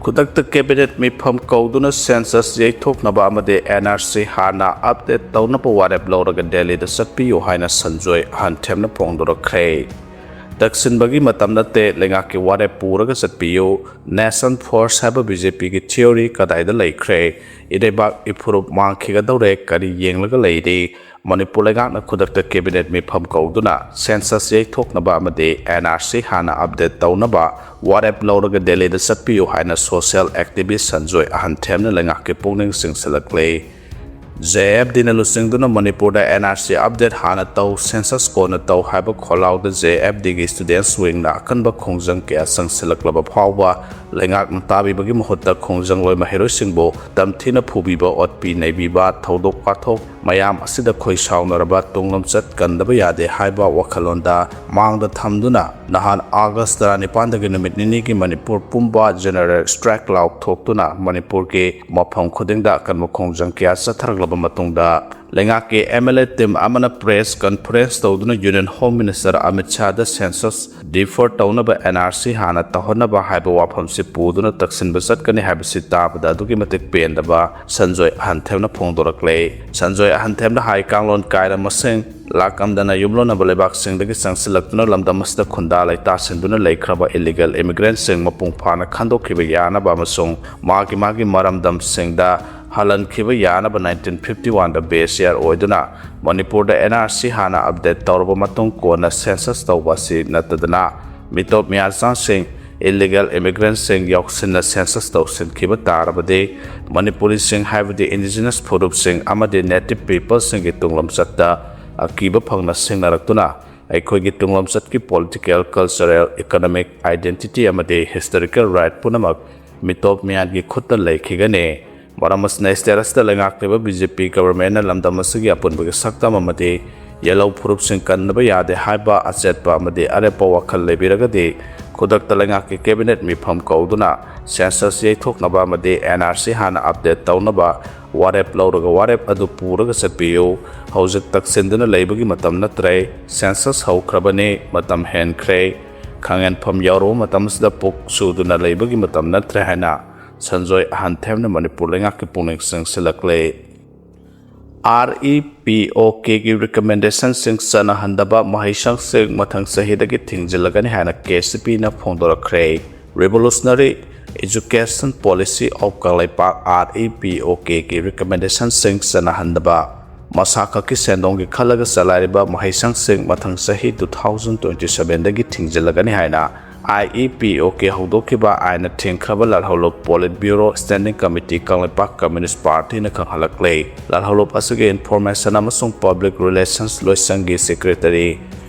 ꯈꯨꯗꯛꯇ cabinet ꯃꯤꯐꯝ ꯀꯧꯗꯨꯅ census ꯌꯩꯊꯣꯛꯅꯕ ꯑꯃꯗꯤ N R C ꯍꯥꯟꯅ update ꯇꯧꯅꯕ ꯋꯥꯔꯦꯞ ꯂꯧꯔꯒ ꯗꯦꯜꯂꯤꯗ ꯆꯠꯄꯤꯌꯨ ꯍꯥꯏꯅ ꯁꯟꯖꯣꯏ ꯑꯍꯟꯊꯦꯝꯅ ꯐꯣꯡꯗꯣꯔꯛꯈ꯭ꯔꯦ꯫ ꯇꯛꯁꯤꯟꯕꯒꯤ ꯃꯇꯝ ꯅꯠꯇꯦ, ꯂꯩꯉꯥꯛꯀꯤ ꯋꯥꯔꯦꯞ ꯄꯨꯔꯒ ꯆꯠꯄꯤꯌꯨ꯫ Nation First ꯍꯥꯏꯕ BJPꯒꯤ theory ꯀꯗꯥꯏꯗ ꯂꯩꯈ꯭ꯔꯦ? ꯏꯔꯩꯕꯥꯛ ꯏꯐꯨꯔꯨꯞ ꯃꯥꯡꯈꯤꯒꯗꯧꯔꯦ, ꯀꯔꯤ ꯌꯦꯡꯂꯒ ꯂꯩꯔꯤ? ꯃꯅꯤꯄꯨꯔ ꯂꯩꯉꯥꯛꯅ ꯈꯨꯗꯛꯇ cabinet ꯃꯤꯐꯝ ꯀꯧꯗꯨꯅ census ꯌꯩꯊꯣꯛꯅꯕ ꯑꯃꯗꯤ NRC ꯍꯥꯟꯅ update ꯇꯧꯅꯕ ꯋꯥꯔꯦꯞ ꯂꯧꯔꯒ ꯗꯦꯜꯂꯤꯗ ꯆꯠꯄꯤꯌꯨ ꯍꯥꯏꯅ social activist ꯁꯟꯖꯣꯏ ꯑꯍꯟꯊꯦꯝꯅ ꯂꯩꯉꯥꯛꯀꯤ ꯄꯨꯛꯅꯤꯡ ꯆꯤꯡꯁꯤꯜꯂꯛꯂꯤ꯫ JFDꯅ ꯂꯨꯆꯤꯡꯗꯨꯅ ꯃꯅꯤꯄꯨꯔꯗ NRC update ꯍꯥꯟꯅ ꯇꯧ, census ꯀꯣꯟꯅ ꯇꯧ ꯍꯥꯏꯕ ꯈꯣꯜꯂꯥꯎꯗ JFDꯒꯤ students wingꯅ ꯑꯀꯟꯕ ꯈꯣꯡꯖꯪ ꯀꯌꯥ ꯆꯪꯁꯤꯜꯂꯛꯂꯕ ꯐꯥꯎꯕ ꯂꯩꯉꯥꯛꯅ ꯇꯥꯕꯤꯕꯒꯤ ꯃꯍꯨꯠꯇ ꯈꯣꯡꯖꯪꯂꯣꯏ ꯃꯍꯩꯔꯣꯏꯁꯤꯡꯕꯨ ꯇꯝꯊꯤꯅ ꯐꯨꯕꯤꯕ, ꯑꯣꯠꯄꯤ ꯅꯩꯕꯤꯕ, ꯊꯧꯗꯣꯛ ꯋꯥꯊꯣꯛ ꯃꯌꯥꯝ ꯑꯁꯤꯗ ꯈꯣꯏ ꯁꯥꯎꯅꯔꯕ ꯇꯨꯡꯂꯝꯆꯠ ꯀꯟꯗꯕ ꯌꯥꯗꯦ ꯍꯥꯏꯕ ꯋꯥꯈꯜꯂꯣꯟꯗ ꯃꯥꯡꯗ ꯊꯝꯗꯨꯅ ꯅꯍꯥꯟ August ꯇꯔꯥꯅꯤꯄꯥꯟꯗꯒꯤ ꯅꯨꯃꯤꯠ ꯅꯤꯅꯤꯒꯤ ꯃꯅꯤꯄꯨꯔ ꯄꯨꯝꯕ general strike ꯂꯥꯎꯊꯣꯛꯇꯨꯅ ꯃꯅꯤꯄꯨꯔꯒꯤ ꯃꯐꯝ ꯈꯨꯗꯤꯡꯗ ꯑꯀꯟꯕ ꯈꯣꯡꯖꯪ ꯀꯌꯥ ꯆꯠꯊꯔꯛꯂꯕ ꯃꯇꯨꯡꯗ ꯂꯩꯉꯥꯛꯀꯤ MLA team ꯑꯃꯅ press conference ꯇꯧꯗꯨꯅ Union Home Minister Amit ꯁꯥꯍꯗ census defer ꯇꯧꯅꯕ NRC ꯍꯥꯟꯅ ꯇꯧꯍꯟꯅꯕ ꯍꯥꯏꯕ ꯋꯥꯐꯝꯁꯤ ꯄꯨꯗꯨꯅ ꯇꯛꯁꯤꯟꯕ ꯆꯠꯀꯅꯤ ꯍꯥꯏꯕꯁꯤ ꯇꯥꯕꯗ ꯑꯗꯨꯛꯀꯤ ꯃꯇꯤꯛ ꯄꯦꯟꯗꯕ ꯁꯟꯖꯣꯏ ꯑꯍꯟꯊꯦꯝꯅ ꯐꯣꯡꯗꯣꯔꯛꯂꯦ꯫ ꯁꯟꯖꯣꯏ ꯑꯍꯟꯊꯦꯝꯅ ꯍꯥꯏ, ꯀꯥꯡꯂꯣꯟ ꯀꯥꯏꯔ ꯃꯁꯤꯡ ꯂꯥꯛꯂꯝꯗꯅ ꯌꯨꯝꯂꯣꯟꯅꯕ ꯂꯩꯕꯥꯛꯁꯤꯡꯗꯒꯤ ꯆꯪꯁꯤꯜꯂꯛꯇꯨꯅ ꯂꯝꯗꯝ ꯑꯁꯤꯗ ꯈꯨꯟꯗꯥ ꯂꯩꯇꯥꯁꯤꯟꯗꯨꯅ ꯂꯩꯈ꯭ꯔꯕ illegal immigrantꯁꯤꯡ ꯃꯄꯨꯡ ꯐꯥꯅ ꯈꯟꯗꯣꯛꯈꯤꯕ ꯌꯥꯅꯕ ꯑꯃꯁꯨꯡ ꯃꯥꯒꯤ ꯃꯥꯒꯤ ꯃꯔꯝꯗꯝꯁꯤꯡꯗ ꯍꯜꯍꯟꯈꯤꯕ ꯌꯥꯅꯕ nineteen fifty oneꯗ base year ꯑꯣꯏꯗꯨꯅ ꯃꯅꯤꯄꯨꯔꯗ NRC ꯍꯥꯟꯅ update ꯇꯧꯔꯕ ꯃꯇꯨꯡ ꯀꯣꯟꯅ census ꯇꯧꯕ ꯑꯁꯤ ꯅꯠꯇꯗꯅ ꯃꯤꯇꯣꯞ ꯃꯤꯌꯥꯆꯥꯁꯤꯡ, illegal immigrantꯁꯤꯡ ꯌꯥꯎꯁꯤꯟꯅ census ꯇꯧꯁꯤꯟꯈꯤꯕ ꯇꯥꯔꯕꯗꯤ ꯃꯅꯤꯄꯨꯔꯤꯁꯤꯡ ꯍꯥꯏꯕꯗꯤ indigenous ꯐꯨꯔꯨꯞꯁꯤꯡ ꯑꯃꯗꯤ native peopleꯁꯤꯡꯒꯤ ꯇꯨꯡꯂꯝꯆꯠꯇ ꯑꯀꯤꯕ ꯐꯪꯅ ꯁꯤꯡꯅꯔꯛꯇꯨꯅ ꯑꯩꯈꯣꯏꯒꯤ ꯇꯨꯡꯂꯝꯆꯠꯀꯤ political, cultural, economic identity ꯑꯃꯗꯤ historical right ꯄꯨꯝꯅꯃꯛ ꯃꯤꯇꯣꯞ ꯃꯤꯌꯥꯟꯒꯤ ꯈꯨꯠꯇ ꯂꯩꯈꯤꯒꯅꯤ꯫ ꯃꯔꯝ ꯑꯁꯤꯅ state ꯑꯁꯤꯗ ꯂꯩꯉꯥꯛꯂꯤꯕ BJP governmentꯅ ꯂꯝꯗꯝ ꯑꯁꯤꯒꯤ ꯑꯄꯨꯟꯕꯒꯤ ꯁꯛꯇꯝ ꯑꯃꯗꯤ ꯌꯦꯜꯍꯧ ꯐꯨꯔꯨꯞꯁꯤꯡ ꯀꯟꯗꯕ ꯌꯥꯗꯦ ꯍꯥꯏꯕ ꯑꯆꯦꯠꯄ ꯑꯃꯗꯤ ꯑꯔꯦꯞꯄ ꯋꯥꯈꯜ ꯂꯩꯕꯤꯔꯒꯗꯤ ꯈꯨꯗꯛꯇ ꯂꯩꯉꯥꯛꯀꯤ cabinet ꯃꯤꯐꯝ ꯀꯧꯗꯨꯅ census ꯌꯩꯊꯣꯛꯅꯕ ꯑꯃꯗꯤ NRC ꯍꯥꯟꯅ update ꯇꯧꯅꯕ ꯋꯥꯔꯦꯞ ꯂꯧꯔꯒ ꯋꯥꯔꯦꯞ ꯑꯗꯨ ꯄꯨꯔꯒ ꯆꯠꯄꯤꯌꯨ꯫ ꯍꯧꯖꯤꯛ ꯇꯛꯁꯤꯟꯗꯨꯅ ꯂꯩꯕꯒꯤ ꯃꯇꯝ ꯅꯠꯇ꯭ꯔꯦ꯫ Census ꯍꯧꯈ꯭ꯔꯕꯅꯤ, ꯃꯇꯝ ꯍꯦꯟꯈ꯭ꯔꯦ꯫ ꯈꯥꯉꯦꯟꯐꯝ ꯌꯧꯔꯕ ꯃꯇꯝ ꯑꯁꯤꯗ ꯄꯨꯛ ꯁꯨꯗꯨꯅ ꯂꯩꯕꯒꯤ ꯃꯇꯝ ꯅꯠꯇ꯭ꯔꯦ ꯍꯥꯏꯅ ꯁꯟꯖꯣꯏ ꯑꯍꯟꯊꯦꯝꯅ ꯃꯅꯤꯄꯨꯔ ꯂꯩꯉꯥꯛꯀꯤ ꯄꯨꯛꯅꯤꯡ ꯆꯤꯡꯁꯤꯜꯂꯛꯂꯦ꯫ REPOK ꯒꯤ recommendation ꯁꯤꯡ ꯆꯠꯅꯍꯟꯗꯕ ꯃꯍꯩꯁꯪꯁꯤꯡ ꯃꯊꯪ ꯆꯍꯤꯗꯒꯤ ꯊꯤꯡꯖꯤꯜꯂꯒꯅꯤ ꯍꯥꯏꯅ KCP ꯅ ꯐꯣꯡꯗꯣꯔꯛꯈ꯭ꯔꯦ꯫ Revolutionary Education Policy of Kangleipak, REPOK ꯒꯤ recommendation ꯁꯤꯡ ꯆꯠꯅꯍꯟꯗꯕ, ꯃꯁꯥ ꯈꯛꯀꯤ ꯁꯦꯟꯗꯣꯡꯒꯤ ꯈꯜꯂꯒ ꯆꯂꯥꯏꯔꯤꯕ ꯃꯍꯩꯁꯪꯁꯤꯡ ꯃꯊꯪ ꯆꯍꯤ two thousand twenty seven ꯗꯒꯤ ꯊꯤꯡꯖꯤꯜꯂꯒꯅꯤ ꯍꯥꯏꯅ IEPOK ꯍꯧꯗꯣꯛꯈꯤꯕ ꯑꯥꯏꯟꯅ ꯊꯤꯡꯈ꯭ꯔꯕ ꯂꯥꯜꯍꯧꯂꯨꯞ Politburo Standing Committee Kangleipak Communist Party ꯅ ꯈꯪꯍꯜꯂꯛꯂꯦ꯫ ꯂꯥꯜꯍꯧꯂꯨꯞ ꯑꯁꯤꯒꯤ Information ꯑꯃꯁꯨꯡ Public Relations ꯂꯣꯏꯁꯪꯒꯤ Secretary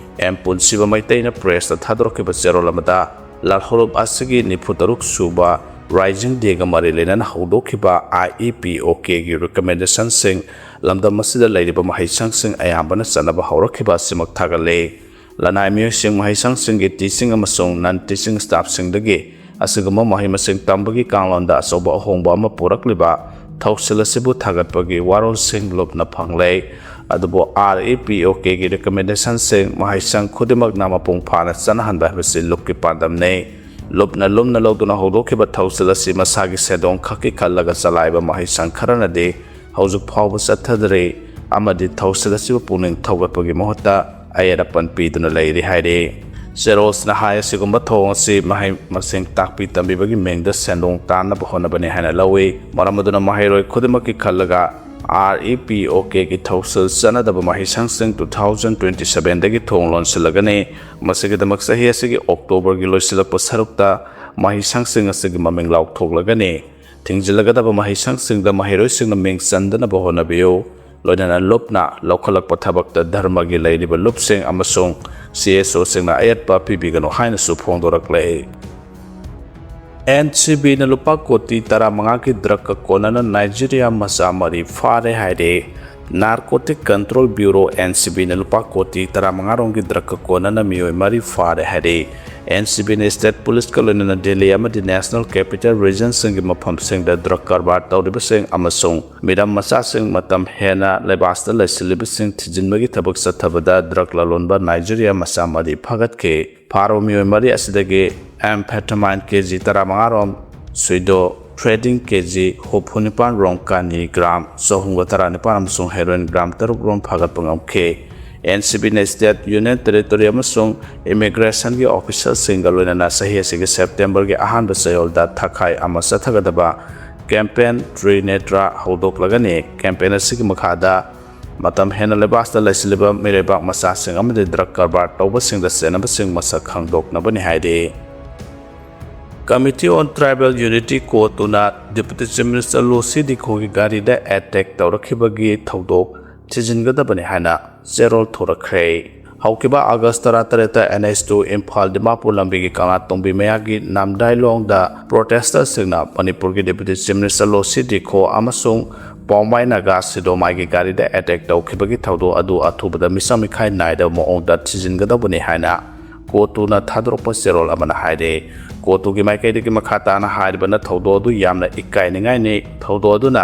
M ꯄꯨꯟꯁꯤꯕ ꯃꯩꯇꯩꯅ press ꯇ ꯊꯥꯗꯣꯔꯛꯈꯤꯕ ꯆꯦꯔꯣꯜ ꯑꯃꯗ, ꯂꯥꯜꯍꯧꯂꯨꯞ ꯑꯁꯤꯒꯤ ꯅꯤꯐꯨ ꯇꯔꯨꯛ ꯁꯨꯕ Rising Day ꯒ ꯃꯔꯤ ꯂꯩꯅꯅ ꯍꯧꯗꯣꯛꯈꯤꯕ IEPOK ꯒꯤ recommendation ꯁꯤꯡ ꯂꯝꯗꯝ ꯑꯁꯤꯗ ꯂꯩꯔꯤꯕ ꯃꯍꯩꯁꯪꯁꯤꯡ ꯑꯌꯥꯝꯕꯅ ꯆꯠꯅꯕ ꯍꯧꯔꯛꯈꯤꯕ ꯑꯁꯤꯃꯛ ꯊꯥꯒꯠꯂꯦ꯫ ꯂꯅꯥꯏ ꯃꯤꯑꯣꯏꯁꯤꯡ, ꯃꯍꯩꯁꯪꯁꯤꯡꯒꯤ teaching ꯑꯃꯁꯨꯡ non teaching staff ꯁꯤꯡꯗꯒꯤ ꯑꯁꯤꯒꯨꯝꯕ ꯃꯍꯩ ꯃꯁꯤꯡ ꯇꯝꯕꯒꯤ ꯀꯥꯡꯂꯣꯟꯗ ꯑꯆꯧꯕ ꯑꯍꯣꯡꯕ ꯑꯃ ꯄꯨꯔꯛꯂꯤꯕ ꯊꯧꯁꯤꯜ ꯑꯁꯤꯕꯨ ꯊꯥꯒꯠꯄꯒꯤ ꯋꯥꯔꯣꯜꯁꯤꯡ ꯂꯨꯞꯅ ꯐꯪꯂꯦ꯫ ꯑꯗꯨꯕꯨ REPOK ꯒꯤ recommendation ꯁꯤꯡ ꯃꯍꯩꯁꯪ ꯈꯨꯗꯤꯡꯃꯛꯅ ꯃꯄꯨꯡ ꯐꯥꯅ ꯆꯠꯅꯍꯟꯕ ꯍꯥꯏꯕꯁꯤ ꯂꯨꯞꯀꯤ ꯄꯥꯟꯗꯝꯅꯤ꯫ ꯂꯨꯞꯅ ꯂꯨꯝꯅ ꯂꯧꯗꯨꯅ ꯍꯧꯗꯣꯛꯈꯤꯕ ꯊꯧꯁꯤꯜ ꯑꯁꯤ ꯃꯁꯥꯒꯤ ꯁꯦꯟꯗꯣꯡ ꯈꯛꯀꯤ ꯈꯜꯂꯒ ꯆꯂꯥꯏꯕ ꯃꯍꯩꯁꯪ ꯈꯔꯅꯗꯤ ꯍꯧꯖꯤꯛ ꯐꯥꯎꯕ ꯆꯠꯊꯗ꯭ꯔꯤ ꯑꯃꯗꯤ ꯊꯧꯁꯤꯜ ꯑꯁꯤꯕꯨ ꯄꯨꯛꯅꯤꯡ ꯊꯧꯒꯠꯄꯒꯤ ꯃꯍꯨꯠꯇ ꯑꯌꯦꯠ ꯑꯄꯟ ꯄꯤꯗꯨꯅ ꯂꯩꯔꯤ ꯍꯥꯏꯔꯤ꯫ ꯆꯦꯔꯣꯜꯁꯅ ꯍꯥꯏ, ꯑꯁꯤꯒꯨꯝꯕ ꯊꯧꯑꯣꯡ ꯑꯁꯤ ꯃꯍꯩ ꯃꯁꯤꯡ ꯇꯥꯛꯄꯤ ꯇꯝꯕꯤꯕꯒꯤ ꯃꯤꯡꯗ ꯁꯦꯟꯗꯣꯡ ꯇꯥꯟꯅꯕ ꯍꯣꯠꯅꯕꯅꯤ ꯍꯥꯏꯅ ꯂꯧꯏ꯫ ꯃꯔꯝ ꯑꯗꯨꯅ ꯃꯍꯩꯔꯣꯏ ꯈꯨꯗꯤꯡꯃꯛꯀꯤ ꯈꯜꯂꯒ REPOK ꯒꯤ ꯊꯧꯁꯤꯜ ꯆꯠꯅꯗꯕ ꯃꯍꯩꯁꯪꯁꯤꯡ two thousand twenty seven ꯗꯒꯤ ꯊꯣꯡ ꯂꯣꯟꯁꯤꯜꯂꯒꯅꯤ꯫ ꯃꯁꯤꯒꯤꯗꯃꯛ ꯆꯍꯤ ꯑꯁꯤꯒꯤ October ꯒꯤ ꯂꯣꯏꯁꯤꯜꯂꯛꯄ ꯁꯔꯨꯛꯇ ꯃꯍꯩꯁꯪꯁꯤꯡ ꯑꯁꯤꯒꯤ ꯃꯃꯤꯡ ꯂꯥꯎꯊꯣꯛꯂꯒꯅꯤ꯫ ꯊꯤꯡꯖꯤꯜꯂꯒꯗꯕ ꯃꯍꯩꯁꯪꯁꯤꯡꯗ ꯃꯍꯩꯔꯣꯏꯁꯤꯡꯅ ꯃꯤꯡ ꯆꯟꯗꯅꯕ ꯍꯣꯠꯅꯕꯤꯌꯨ꯫ ꯂꯣꯏꯅꯅ ꯂꯨꯞꯅ ꯂꯧꯈꯠꯂꯛꯄ ꯊꯕꯛꯇ ꯙꯔꯃꯒꯤ ꯂꯩꯔꯤꯕ ꯂꯨꯞꯁꯤꯡ ꯑꯃꯁꯨꯡ CSO ꯁꯤꯡꯅ ꯑꯌꯦꯠꯄ ꯄꯤꯕꯤꯒꯅꯨ ꯍꯥꯏꯅꯁꯨ ꯐꯣꯡꯗꯣꯔꯛꯂꯦ꯫ NCB ꯅ ꯂꯨꯄꯥ ꯀꯣꯇꯤ ꯇꯔꯥꯃꯉꯥꯒꯤ drug ꯀ ꯀꯣꯟꯅꯅ ꯅꯥꯏꯖꯤꯔꯤꯌꯥ ꯃꯆꯥ ꯃꯔꯤ ꯐꯥꯔꯦ ꯍꯥꯏꯔꯦ꯫ Narcotic Control Bureau, NCB ꯅ ꯂꯨꯄꯥ ꯀꯣꯇꯤ ꯇꯔꯥꯃꯉꯥ ꯔꯣꯝꯒꯤ drug ꯀ ꯀꯣꯟꯅꯅ ꯃꯤꯑꯣꯏ ꯃꯔꯤ ꯐꯥꯔꯦ ꯍꯥꯏꯔꯦ꯫ NCB ꯅ state police ꯀ ꯂꯣꯏꯅꯅ ꯗꯦꯜꯂꯤ ꯑꯃꯗꯤ National Capital Region ꯁꯤꯡꯒꯤ ꯃꯐꯝꯁꯤꯡꯗ drug ꯀꯔꯕꯥꯔ ꯇꯧꯔꯤꯕꯁꯤꯡ ꯑꯃꯁꯨꯡ ꯃꯤꯔꯝ ꯃꯆꯥꯁꯤꯡ ꯃꯇꯝ ꯍꯦꯟꯅ ꯂꯩꯕꯥꯛꯁꯤꯗ ꯂꯩꯁꯤꯜꯂꯤꯕꯁꯤꯡ ꯊꯤꯖꯤꯟꯕꯒꯤ ꯊꯕꯛ ꯆꯠꯊꯕꯗ drug ꯂꯂꯣꯟꯕ ꯅꯥꯏꯖꯤꯔꯤꯌꯥ ꯃꯆꯥ ꯃꯔꯤ ꯐꯥꯒꯠꯈꯤ꯫ ꯐꯥꯔꯕ ꯃꯤꯑꯣꯏ ꯃꯔꯤ ꯑꯁꯤꯗꯒꯤ amphetamine KG ꯇꯔꯥꯃꯉꯥ ꯔꯣꯝ, pseudo ꯊ꯭ꯔꯦꯗꯤꯡ ꯀꯦ ꯖꯤ ꯍꯨꯝꯐꯨ ꯅꯤꯄꯥꯟ ꯔꯣꯝ ꯀꯥꯅꯤ ꯒ꯭ꯔꯥꯝ ꯆꯍꯨꯝꯒ ꯇꯔꯥꯅꯤꯄꯥꯟ ꯑꯃꯁꯨꯡ ꯍꯦꯔꯣꯏꯟ ꯒ꯭ꯔꯥꯝ ꯇꯔꯨꯛ ꯔꯣꯝ ꯐꯥꯒꯠꯄ ꯉꯝꯈꯤ꯫ N C ꯕꯤꯅ state, union territory ꯑꯃꯁꯨꯡ ꯏꯃꯤꯒ꯭ꯔꯦꯁꯟꯒꯤ ꯑꯣꯐꯤꯁꯔꯁꯤꯡꯒ ꯂꯣꯏꯅꯅ ꯆꯍꯤ ꯑꯁꯤꯒꯤ ꯁꯦꯞꯇꯦꯝꯕꯔꯒꯤ ꯑꯍꯥꯟꯕ ꯆꯌꯣꯜꯗ ꯊꯥꯈꯥꯏ ꯑꯃ ꯆꯠꯊꯒꯗꯕ ꯀꯦꯝꯄꯦꯟ ꯇ꯭ꯔꯤꯅꯦꯇ꯭ꯔꯥ ꯍꯧꯗꯣꯛꯂꯒꯅꯤ꯫ ꯀꯦꯝꯄꯦꯟ ꯑꯁꯤꯒꯤ ꯃꯈꯥꯗ ꯃꯇꯝ ꯍꯦꯟꯅ ꯂꯩꯕꯥꯛꯇ ꯂꯩꯁꯤꯜꯂꯤꯕ ꯃꯤꯔꯩꯕꯥꯛ ꯃꯆꯥꯁꯤꯡ ꯑꯃꯗꯤ ꯗ꯭ꯔꯒ ꯀꯔꯕꯥꯔ ꯇꯧꯕꯁꯤꯡꯗ ꯆꯦꯟꯅꯕꯁꯤꯡ ꯃꯁꯛ ꯈꯪꯗꯣꯛꯅꯕꯅꯤ ꯍꯥꯏꯔꯤ꯫ Committee on Tribal Unity ꯀꯣꯇꯨꯅ ꯗꯤꯄꯨꯇꯤ ꯆꯤꯐ ꯃꯤꯅꯤꯁꯇꯔ ꯂꯣꯁꯤ ꯗꯤꯈꯣꯒꯤ ꯒꯥꯔꯤꯗ ꯑꯦꯇꯦꯛ ꯇꯧꯔꯛꯈꯤꯕꯒꯤ ꯊꯧꯗꯣꯛ ꯊꯤꯖꯤꯟꯒꯗꯕꯅꯤ ꯍꯥꯏꯅ ꯆꯦꯔꯣꯜ ꯊꯣꯔꯛꯈ꯭ꯔꯦ꯫ ꯍꯧꯈꯤꯕ ꯑꯥꯒꯁ ꯇꯔꯥꯇꯔꯦꯠꯇ N H two Imphal Dimapur ꯂꯝꯕꯤꯒꯤ ꯀꯪꯂꯥꯇꯣꯡꯕꯤ ꯃꯌꯥꯒꯤ ꯅꯥꯝꯗꯥꯏꯂꯣꯡꯗ ꯄ꯭ꯔꯣꯇꯦꯁꯇꯔꯁꯤꯡꯅ ꯃꯅꯤꯄꯨꯔꯒꯤ deputy chief minister Losii Dikho ꯑꯃꯁꯨꯡ ꯄꯥꯎꯃꯥꯏ ꯅꯥꯒꯥ ꯁꯤꯗꯣꯃꯥꯏꯒꯤ ꯒꯥꯔꯤꯗ ꯑꯦꯇꯦꯛ ꯇꯧꯈꯤꯕꯒꯤ ꯊꯧꯗꯣꯛ ꯑꯗꯨ ꯑꯊꯨꯕꯗ ꯃꯤꯆꯪ ꯃꯤꯈꯥꯏ ꯅꯥꯏꯗꯕ ꯃꯑꯣꯡꯗ ꯊꯤꯖꯤꯟꯒꯗꯧꯕꯅꯤ ꯍꯥꯏꯅ ꯀꯣꯇꯨꯅ ꯊꯥꯗꯣꯔꯛꯄ ꯆꯦꯔꯣꯜ ꯑꯃꯅ ꯍꯥꯏꯔꯤ꯫ ꯀꯣꯇꯨꯒꯤ ꯃꯥꯏꯀꯩꯗꯒꯤ ꯃꯈꯥ ꯇꯥꯅ ꯍꯥꯏꯔꯤꯕꯅ ꯊꯧꯗꯣꯛ ꯑꯗꯨ ꯌꯥꯝꯅ ꯏꯀꯥꯏꯅꯤꯡꯉꯥꯏꯅꯤ꯫ ꯊꯧꯗꯣꯛ ꯑꯗꯨꯅ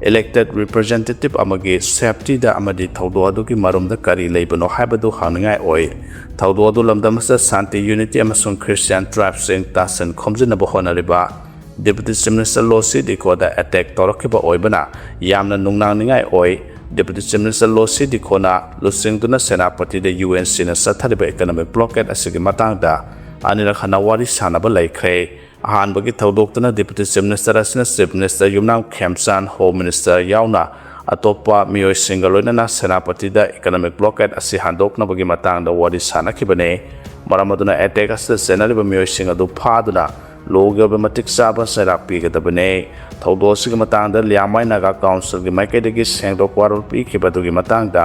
ꯏꯂꯦꯛꯇꯦꯗ ꯔꯤꯄ꯭ꯔꯖꯦꯟꯇꯦꯇꯤꯚ ꯑꯃꯒꯤ ꯁꯦꯐꯇꯤꯗ ꯑꯃꯗꯤ ꯊꯧꯗꯣꯛ ꯑꯗꯨꯒꯤ ꯃꯔꯨꯝꯗ ꯀꯔꯤ ꯂꯩꯕꯅꯣ ꯍꯥꯏꯕꯗꯨ ꯍꯪꯅꯤꯡꯉꯥꯏ ꯑꯣꯏ꯫ ꯊꯧꯗꯣꯛ ꯑꯗꯨ ꯂꯝꯗꯝ ꯑꯁꯤꯗ ꯁꯥꯟꯇꯤ, ꯌꯨꯅꯤꯇꯤ ꯑꯃꯁꯨꯡ ꯈ꯭ꯔꯤꯁꯇꯤꯌꯥꯟ ꯇ꯭ꯔꯥꯏꯕꯁꯤꯡ ꯇꯥꯁꯤꯟ ꯈꯣꯝꯖꯤꯟꯅꯕ ꯍꯣꯠꯅꯔꯤꯕ ꯗꯤꯄꯨꯇꯤ ꯆꯤꯐ ꯃꯤꯅꯤꯁꯇꯔ ꯂꯣꯁꯤ ꯗꯤꯀꯣꯗ ꯑꯦꯇꯦꯛ ꯇꯧꯔꯛꯈꯤꯕ ꯑꯣꯏꯕꯅ ꯌꯥꯝꯅ ꯅꯨꯡꯅꯥꯡꯅꯤꯡꯉꯥꯏ ꯑꯣꯏ꯫ ꯗꯤꯄꯨꯇꯤ ꯆꯤꯐ ꯃꯤꯅꯤꯁꯇꯔ ꯂꯣꯁꯤ ꯗꯤꯀꯣꯅ ꯂꯨꯆꯤꯡꯗꯨꯅ ꯁꯦꯅꯥꯄꯇꯤꯗ ꯌꯨ ꯑꯦꯟ ꯁꯤꯅ ꯆꯠꯊꯔꯤꯕ ꯏꯀꯅꯣꯃꯤꯛ ꯕ꯭ꯂꯣꯀꯦꯠ ꯑꯁꯤꯒꯤ ꯃꯇꯥꯡꯗ ꯑꯅꯤꯔꯛ ꯍꯟꯅ ꯋꯥꯔꯤ ꯁꯥꯅꯕ ꯂꯩꯈ꯭ꯔꯦ꯫ ꯑꯍꯥꯟꯕꯒꯤ ꯊꯧꯗꯣꯛꯇꯅ ꯗꯤꯄꯨꯇꯤ ꯆꯤꯐ ꯃꯤꯅꯤꯁꯇꯔ ꯑꯁꯤꯅ ꯆꯤꯐ ꯃꯤꯅꯤꯁꯇꯔ ꯌꯨꯝꯅꯥꯝ ꯈꯦꯝꯆꯥꯟ, ꯍꯣꯝ ꯃꯤꯅꯤꯁꯇꯔ ꯌꯥꯎꯅ ꯑꯇꯣꯞꯄ ꯃꯤꯑꯣꯏꯁꯤꯡꯒ ꯂꯣꯏꯅꯅ ꯁꯦꯅꯥꯄꯇꯤꯗ ꯏꯀꯅꯣꯃꯤꯛ ꯕ꯭ꯂꯣꯀꯦꯠ ꯑꯁꯤ ꯍꯟꯗꯣꯛꯅꯕꯒꯤ ꯃꯇꯥꯡꯗ ꯋꯥꯔꯤ ꯁꯥꯅꯈꯤꯕꯅꯤ꯫ ꯃꯔꯝ ꯑꯗꯨꯅ ꯑꯦꯇꯦꯛ ꯑꯁꯤꯗ ꯆꯦꯟꯅꯔꯤꯕ ꯃꯤꯑꯣꯏꯁꯤꯡ ꯑꯗꯨ ꯐꯥꯗꯨꯅ ꯂꯣꯒꯤ ꯑꯣꯏꯕ ꯃꯇꯤꯛ ꯆꯥꯕ ꯆꯩꯔꯥꯛ ꯄꯤꯒꯗꯕꯅꯤ꯫ ꯊꯧꯗꯣꯛ ꯑꯁꯤꯒꯤ ꯃꯇꯥꯡꯗ ꯂꯤꯌꯥꯡꯃꯥꯏ ꯅꯥꯒꯥ ꯀꯥꯎꯟꯁꯤꯜꯒꯤ ꯃꯥꯏꯀꯩꯗꯒꯤ ꯁꯦꯡꯗꯣꯛ ꯋꯥꯔꯣꯜ ꯄꯤꯈꯤꯕ ꯑꯗꯨꯒꯤ ꯃꯇꯥꯡꯗ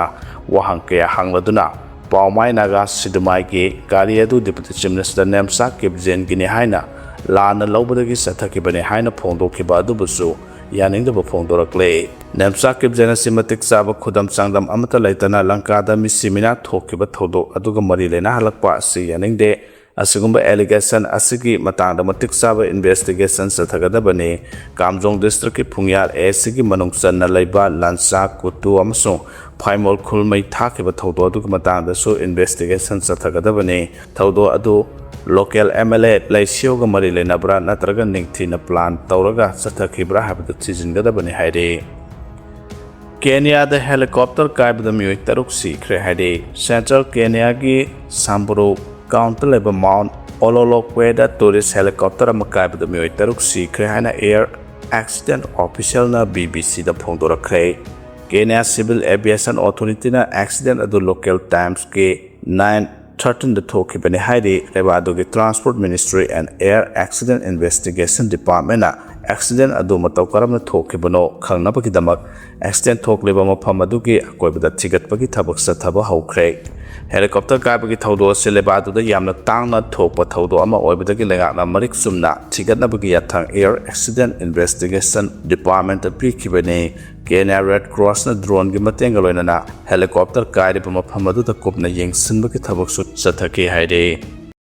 ꯋꯥꯍꯪ ꯀꯌꯥ ꯍꯪꯂꯗꯨꯅ ꯄꯥꯎꯃꯥꯏ ꯅꯥꯒꯥ ꯁꯤꯗꯨꯃꯥꯏꯒꯤ ꯒꯥꯔꯤ ꯑꯗꯨ ꯗꯤꯄꯨꯇꯤ ꯆꯤꯐ ꯃꯤꯅꯤꯁꯇꯔ ꯅꯦꯝꯆꯥ ꯀꯤꯞꯖꯦꯟꯒꯤꯅꯤ ꯍꯥꯏꯅ ꯂꯥꯟꯅ ꯂꯧꯕꯗꯒꯤ ꯆꯠꯊꯈꯤꯕꯅꯤ ꯍꯥꯏꯅ ꯐꯣꯡꯗꯣꯛꯈꯤꯕ ꯑꯗꯨꯕꯨꯁꯨ ꯌꯥꯅꯤꯡꯗꯕ ꯐꯣꯡꯗꯣꯔꯛꯂꯦ꯫ ꯅꯦꯝꯆꯥ ꯀꯤꯞꯖꯦꯟ ꯑꯁꯤ ꯃꯇꯤꯛ ꯆꯥꯕ ꯈꯨꯗꯝ ꯆꯥꯡꯗꯝ ꯑꯃꯠꯇ ꯂꯩꯇꯅ ꯂꯪꯀꯥꯗ ꯃꯤꯁꯤ ꯃꯤꯅꯥ ꯊꯣꯛꯈꯤꯕ ꯊꯧꯗꯣꯛ ꯑꯗꯨꯒ ꯃꯔꯤ ꯂꯩꯅꯍꯜꯂꯛꯄ ꯑꯁꯤ ꯌꯥꯅꯤꯡꯗꯦ꯫ ꯑꯁꯤꯒꯨꯝꯕ ꯑꯦꯂꯤꯒꯦꯁꯟ ꯑꯁꯤꯒꯤ ꯃꯇꯥꯡꯗ ꯃꯇꯤꯛ ꯆꯥꯕ ꯏꯟꯚꯦꯁꯇꯤꯒꯦꯁꯟ ꯆꯠꯊꯒꯗꯕꯅꯤ꯫ ꯀꯥꯝꯖꯣꯡ ꯗꯤꯁꯇ꯭ꯔꯤꯛꯀꯤ ꯐꯨꯡꯌꯥꯔ ꯑꯦ ꯁꯤꯒꯤ ꯃꯅꯨꯡ ꯆꯟꯅ ꯂꯩꯕ ꯂꯟꯆꯥ, ꯀꯨꯇꯨ ꯑꯃꯁꯨꯡ ꯐꯥꯏꯃꯣꯜ ꯈꯨꯜ ꯃꯩ ꯊꯥꯈꯤꯕ ꯊꯧꯗꯣꯛ ꯑꯗꯨꯒꯤ ꯃꯇꯥꯡꯗꯁꯨ ꯏꯟꯚꯦꯁꯇꯤꯒꯦꯁꯟ ꯆꯠꯊꯒꯗꯕꯅꯤ꯫ ꯊꯧꯗꯣꯛ ꯑꯗꯨ ꯂꯣꯀꯦꯜ ꯑꯦꯝ ꯑꯦꯜ ꯑꯦ ꯂꯩꯁꯤꯌꯣꯒ ꯃꯔꯤ ꯂꯩꯅꯕ꯭ꯔꯥ ꯅꯠꯇ꯭ꯔꯒ ꯅꯤꯡꯊꯤꯅ ꯄ꯭ꯂꯥꯟ ꯇꯧꯔꯒ ꯆꯠꯊꯈꯤꯕ꯭ꯔꯥ ꯍꯥꯏꯕꯗꯨ ꯊꯤꯖꯤꯟꯒꯗꯕꯅꯤ ꯍꯥꯏꯔꯤ꯫ ꯀꯦꯅꯤꯌꯥꯗ ꯍꯦꯂꯤꯀꯣꯞꯇꯔ ꯀꯥꯏꯕꯗ ꯃꯤꯑꯣꯏ ꯇꯔꯨꯛ ꯁꯤꯈ꯭ꯔꯦ ꯍꯥꯏꯔꯤ꯫ ꯁꯦꯟꯇ꯭ꯔꯦꯜ ꯀꯦꯅꯤꯌꯥꯒꯤ ꯁꯥꯝꯕꯔꯨ ꯀꯥꯎꯟꯇ ꯂꯩꯕ ꯃꯥꯎꯟ ꯑꯣꯂꯣꯂꯣꯛꯋꯦꯗ ꯇꯨꯔꯤꯁ ꯍꯦꯂꯤꯀꯣꯞꯇꯔ ꯑꯃ ꯀꯥꯏꯕꯗ ꯃꯤꯑꯣꯏ ꯇꯔꯨꯛ ꯁꯤꯈ꯭ꯔꯦ ꯍꯥꯏꯅ ꯑꯦꯌꯔ ꯑꯦꯛꯁꯤꯗꯦꯟ ꯑꯣꯐꯤꯁꯤꯌꯦꯜꯅ ꯕꯤ ꯕꯤ ꯁꯤꯗ ꯐꯣꯡꯗꯣꯔꯛꯈ꯭ꯔꯦ꯫ ꯀꯦꯅꯤꯌꯥ ꯁꯤꯚꯤꯜ ꯑꯦꯚꯤꯌꯦꯁꯟ ꯑꯣꯊꯣꯔꯤꯇꯤꯅ ꯑꯦꯛꯁꯤꯗꯦꯟ ꯑꯗꯨ ꯂꯣꯀꯦꯜ ꯇꯥꯏꯝꯁꯀꯤ ꯅꯥꯏꯟ ꯊꯥꯔꯇꯤꯟꯗ ꯊꯣꯛꯈꯤꯕꯅꯤ ꯍꯥꯏꯔꯤ꯫ ꯂꯩꯕꯥꯛ ꯑꯗꯨꯒꯤ transport ministry and air accident investigation ꯗꯤꯄꯥꯔꯠꯃꯦꯟꯅ ꯑꯦꯛꯁꯤꯗꯦꯟ ꯑꯗꯨ ꯃꯇꯧ ꯀꯔꯝꯅ ꯊꯣꯛꯈꯤꯕꯅꯣ ꯈꯪꯅꯕꯒꯤꯗꯃꯛ ꯑꯦꯛꯁꯤꯗꯦꯟ ꯊꯣꯛꯂꯤꯕ ꯃꯐꯝ ꯑꯗꯨꯒꯤ ꯑꯀꯣꯏꯕꯗ ꯊꯤꯒꯠꯄꯒꯤ ꯊꯕꯛ ꯆꯠꯊꯕ ꯍꯧꯈ꯭ꯔꯦ꯫ ꯍꯦꯂꯤꯀꯣꯞꯇꯔ ꯀꯥꯏꯕꯒꯤ ꯊꯧꯗꯣꯛ ꯑꯁꯤ ꯂꯩꯕꯥꯛ ꯑꯗꯨꯗ ꯌꯥꯝꯅ ꯇꯥꯡꯅ ꯊꯣꯛꯄ ꯊꯧꯗꯣꯛ ꯑꯃ ꯑꯣꯏꯕꯗꯒꯤ ꯂꯩꯉꯥꯛꯅ ꯃꯔꯤꯛ ꯆꯨꯝꯅ ꯊꯤꯒꯠꯅꯕꯒꯤ ꯌꯥꯊꯪ ꯑꯦꯌꯔ ꯑꯦꯛꯁꯤꯗꯦꯟ ꯏꯟꯚꯦꯁꯇꯤꯒꯦꯁꯟ ꯗꯤꯄꯥꯔꯠꯃꯦꯟꯇ ꯄꯤꯈꯤꯕꯅꯤ꯫ ꯀꯦꯅꯤꯌꯥ ꯔꯦꯗ ꯀ꯭ꯔꯣꯁꯅ ꯗ꯭ꯔꯣꯟꯒꯤ ꯃꯇꯦꯡꯒ ꯂꯣꯏꯅꯅ ꯍꯦꯂꯤꯀꯣꯞꯇꯔ ꯀꯥꯏꯔꯤꯕ ꯃꯐꯝ ꯑꯗꯨꯗ ꯀꯨꯞꯅ ꯌꯦꯡꯁꯤꯟꯕꯒꯤ ꯊꯕꯛꯁꯨ ꯆꯠꯊꯈꯤ ꯍꯥꯏꯔꯤ꯫